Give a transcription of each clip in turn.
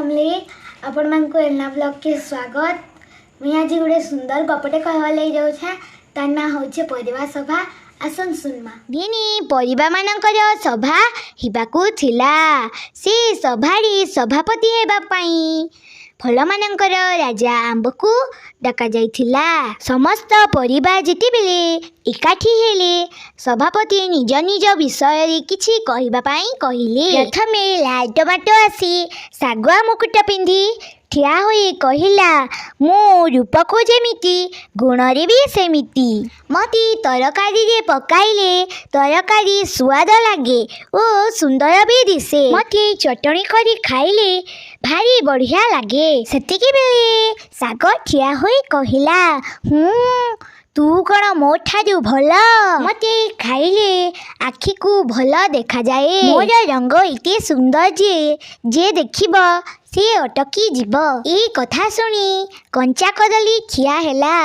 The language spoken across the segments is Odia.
ସମଲେଇ। ଆପଣମାନଙ୍କୁ ଏଲନା ବ୍ଲଗ୍କେ ସ୍ୱାଗତ। ମୁଇଁ ଆଜି ଗୋଟେ ସୁନ୍ଦର ଗପଟେ କହିବା ଲାଗି ଯାଉଛେଁ। ତାର ନାଁ ହଉଛେ ପରିବା ସଭା। ଆସନ୍ ଶୁଣମା। ଦିନେ ପରିବାମାନଙ୍କର ସଭା ହେବାକୁ ଥିଲା। ସେ ସଭାରେ ସଭାପତି ହେବା ପାଇଁ ଫଳମାନଙ୍କର ରାଜା ଆମ୍ବକୁ ଡକାଯାଇଥିଲା। ସମସ୍ତ ପରିବା ଯେତେବେଳେ ଏକାଠି ହେଲେ, ସଭାପତି ନିଜ ନିଜ ବିଷୟରେ କିଛି କହିବା ପାଇଁ କହିଲେ। ପ୍ରଥମେ ଲାଲ ଟମାଟୋ ଆସି ଶାଗୁଆ ମୁକୁଟ ପିନ୍ଧି ଠିଆ ହୋଇ କହିଲା, ମୁଁ ରୂପକୁ ଯେମିତି, ଗୁଣରେ ବି ସେମିତି। ମୋତେ ତରକାରୀରେ ପକାଇଲେ ତରକାରୀ ସୁଆଦ ଲାଗେ ଓ ସୁନ୍ଦର ବି ଦିଶେ। ମୋତେ ଚଟଣି କରି ଖାଇଲେ ଭାରି ବଢ଼ିଆ ଲାଗେ। ସେତିକି ବେଳେ ଶାଗ ଠିଆ ହୋଇ କହିଲା, ହୁଁ, ତୁ କ'ଣ ମୋ ଠାରୁ ଭଲ? ମୋତେ ଖାଇଲେ ଆଖିକୁ ଭଲ ଦେଖାଯାଏ। ମୋର ରଙ୍ଗ ଏତେ ସୁନ୍ଦର ଯେ ଯିଏ ଦେଖିବ ସେ ଅଟକି ଯିବ। ଏଇ କଥା ଶୁଣି କଞ୍ଚା କଦଳୀ ଠିଆ ହେଲା।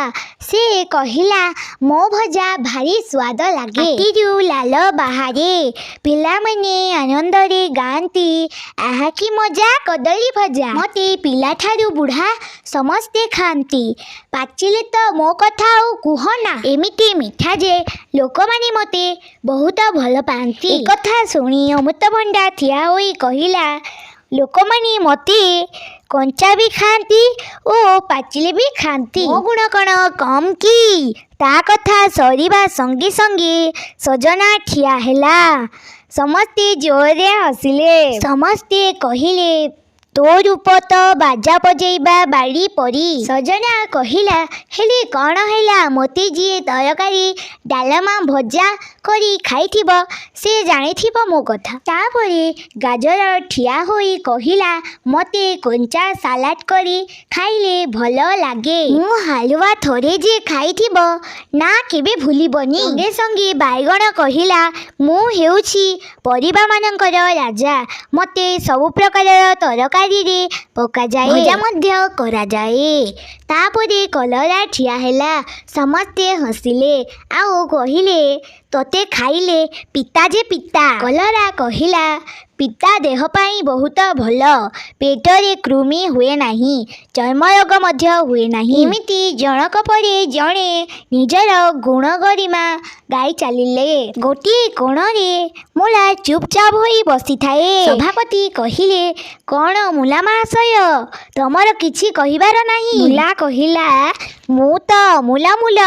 ସେ କହିଲା, ମୋ ଭଜା ଭାରି ସ୍ୱାଦ ଲାଗେ। ପାଟିରୁ ଲାଳ ବାହାରେ। ପିଲାମାନେ ଆନନ୍ଦରେ ଗାଆନ୍ତି, ଆହା କି ମଜା କଦଳୀ ଭଜା। ମୋତେ ପିଲାଠାରୁ ବୁଢ଼ା ସମସ୍ତେ ଖାଆନ୍ତି। ପାଚିଲେ ତ ମୋ କଥା ଆଉ କୁହନା। ଏମିତି ମିଠା ଯେ ଲୋକମାନେ ମୋତେ ବହୁତ ଭଲ ପାଆନ୍ତି। ଏ କଥା ଶୁଣି ଅମୃତଭଣ୍ଡା ଠିଆ ହୋଇ କହିଲା, ଲୋକମାନେ ମୋତେ କଞ୍ଚା ବି ଖାଆନ୍ତି ଓ ପାଚିଲେ ବି ଖାଆନ୍ତି। ମୋ ଗୁଣ କ'ଣ କମ୍ କି? ତା କଥା ସରିବା ସଙ୍ଗେ ସଙ୍ଗେ ସଜନା ଠିଆ ହେଲା। ସମସ୍ତେ ଜୋରରେ ହସିଲେ। ସମସ୍ତେ କହିଲେ, ତୋ ରୂପ ତ ବାଜା ବଜେଇବା ବାଡ଼ି ପରି। ସଜନା କହିଲା, ହେଲେ କ'ଣ ହେଲା, ମୋତେ ଯିଏ ତରକାରୀ, ଡାଲମା, ଭଜା କରି ଖାଇଥିବ, ସେ ଜାଣିଥିବ ମୋ କଥା। ତାପରେ ଗାଜର ଠିଆ ହୋଇ କହିଲା, ମୋତେ କଞ୍ଚା ସାଲାଡ଼ କରି ଖାଇଲେ ଭଲ ଲାଗେ। ମୁଁ ହାଲୁଆ ଥରେ ଯିଏ ଖାଇଥିବ ନା କେବେ ଭୁଲିବନି। ସଙ୍ଗେ ସଙ୍ଗେ ବାଇଗଣ କହିଲା, ମୁଁ ହେଉଛି ପରିବାମାନଙ୍କର ରାଜା। ମୋତେ ସବୁ ପ୍ରକାରର ତରକାରୀରେ ପକାଯାଏ, ଭଜା ମଧ୍ୟ କରାଯାଏ। ତାପରେ କଲରା ଠିଆ ହେଲା। ସମସ୍ତେ ହସିଲେ ଆଉ କହିଲେ, ତୋତେ ଖାଇଲେ ପିତା ଯେ ପିତା। କଲରା କହିଲା, ପିତା ଦେହ ପାଇଁ ବହୁତ ଭଲ। ପେଟରେ କୃମି ହୁଏ ନାହିଁ, ଚର୍ମ ରୋଗ ମଧ୍ୟ ହୁଏ ନାହିଁ। ଏମିତି ଜଣକ ପରେ ଜଣେ ନିଜର ଗୁଣ ଗରିମା ଗାଇ ଚାଲିଲେ। ଗୋଟିଏ କୋଣରେ ମୂଳା ଚୁପଚାପ ହୋଇ ବସିଥାଏ। ସଭାପତି କହିଲେ, କ'ଣ ମୂଳା ମହାଶୟ, ତମର କିଛି କହିବାର ନାହିଁ? ମୂଳା କହିଲା, ମୁଁ ତ ମୂଳା ମୂଲ।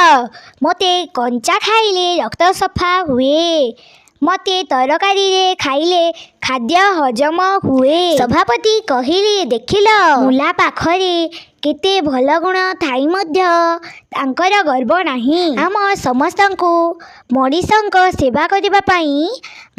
ମୋତେ କଞ୍ଚା ଖାଇଲେ ରକ୍ତ ସଫା ହୁଏ। ମୋତେ ତରକାରୀରେ ଖାଇଲେ ଖାଦ୍ୟ ହଜମ ହୁଏ। ସଭାପତି କହିଲେ, ଦେଖିଲ, ମୂଳା ପାଖରେ କେତେ ଭଲ ଗୁଣ ଥାଇ ମଧ୍ୟ ତାଙ୍କର ଗର୍ବ ନାହିଁ। ଆମ ସମସ୍ତଙ୍କୁ ମଣିଷଙ୍କ ସେବା କରିବା ପାଇଁ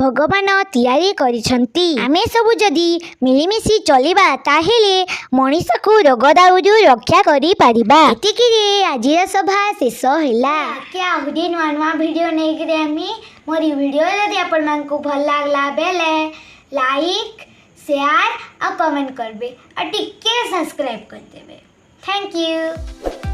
ଭଗବାନ ତିଆରି କରିଛନ୍ତି। ଆମେ ସବୁ ଯଦି ମିଳିମିଶି ଚଳିବା, ତାହେଲେ ମଣିଷକୁ ରୋଗ ଦାଉରୁ ରକ୍ଷା କରିପାରିବା। ଏତିକିରେ ଆଜିର ସଭା ଶେଷ ହେଲା। ଆଗ୍କେ ଆହୁରି ନୂଆ ନୂଆ ଭିଡ଼ିଓ ନେଇକିରି ଆମି। ମୋର ଇ ଭିଡ଼ିଓ ଯଦି ଆପଣମାନଙ୍କୁ ଭଲ ଲାଗଲା ବେଲେ ଲାଇକ୍, ସେୟାର ଆଉ କମେଣ୍ଟ କରିବେ ଆଉ ଟିକେ ସବସ୍କ୍ରାଇବ୍ କରିଦେବେ। Thank you.